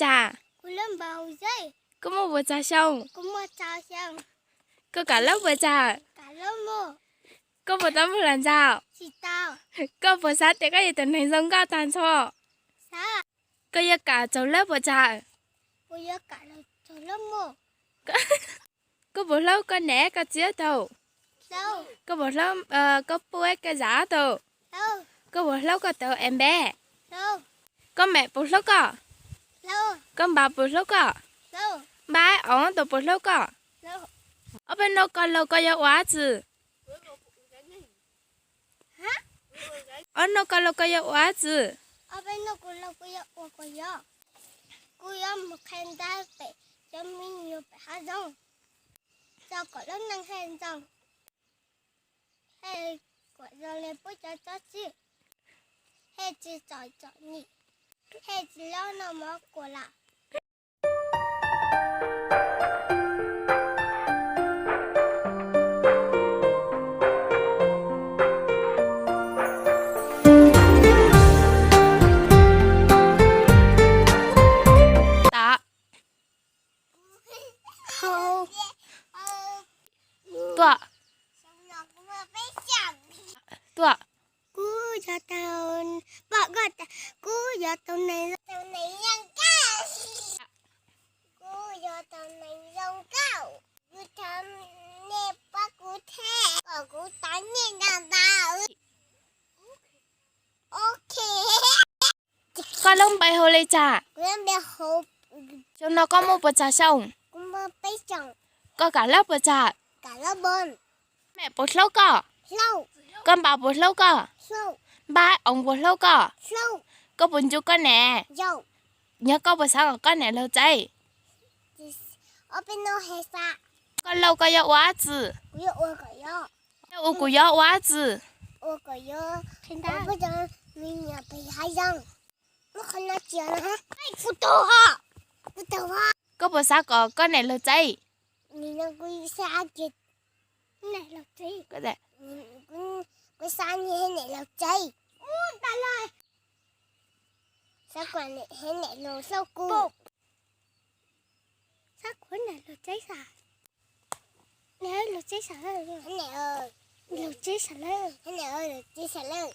tas? Koj muaj puas tsawg xyoo? Koj kam hlub puas tsawg? Koj puas tau muaj hluas nraug? Koj puas xav tias koj yog tus neeg zoo nkauj tag nrho? Koj yuav kam txaus hlub puas tsawg? Koj puas hlub koj niam koj txiv ob tug? Koj puas hlub koj poj koj yawm ob tug? Koj puas hlub koj tus npe? Koj mej puas hlub koj? Koj npawg puas hlub koj? Npawg, ob tug puas hlub koj? Ob peb hnub koj laus koj yuav ua dab tsi? Ob hnub koj laus koj yuav ua dab tsi? Kuv yuav mus qhia ntab pem cov me nyuam pem hav zoov, tso kom lub neej thiaj zoo, thiaj kuam zoo li peb cov tsob tsib, thiaj tsis txom txom nyem, thiaj tsis loj noj mov kuam lawm. Tom. Tuaj. Tuaj. Kuv yog tau, pom koj tas, kuv yog tus neeg zoo nkauj. Kuv yog tus neeg zoo nkauj. Kuv thov nej pab kuv thiab kom kuv tau nyiaj ntau ntau. Ok. Koj lub npe hu li cas? Xyoo no koj muaj puas tsawg xyoo? Koj kam hlub puas tsawg? Koj mej puas hlub koj? Koj npawg puas hlub koj? Npawg, ob tug puas hlub koj? Koj puas nco koj niam? Yog koj puas xav kom koj niam laug tsev? Koj laus koj yuav ua dab tsi? Yog kuv yuav ua dab tsi? Koj puas xav kom koj niam laug tsev? Kuv xav niam laug tsev. Xav kom niam laug hlub kuv. Xav kom niam laug tsev sam. Niam laug tsev sam lawm. Laug tsev sam lawm. Niam laug tsev sam lawm.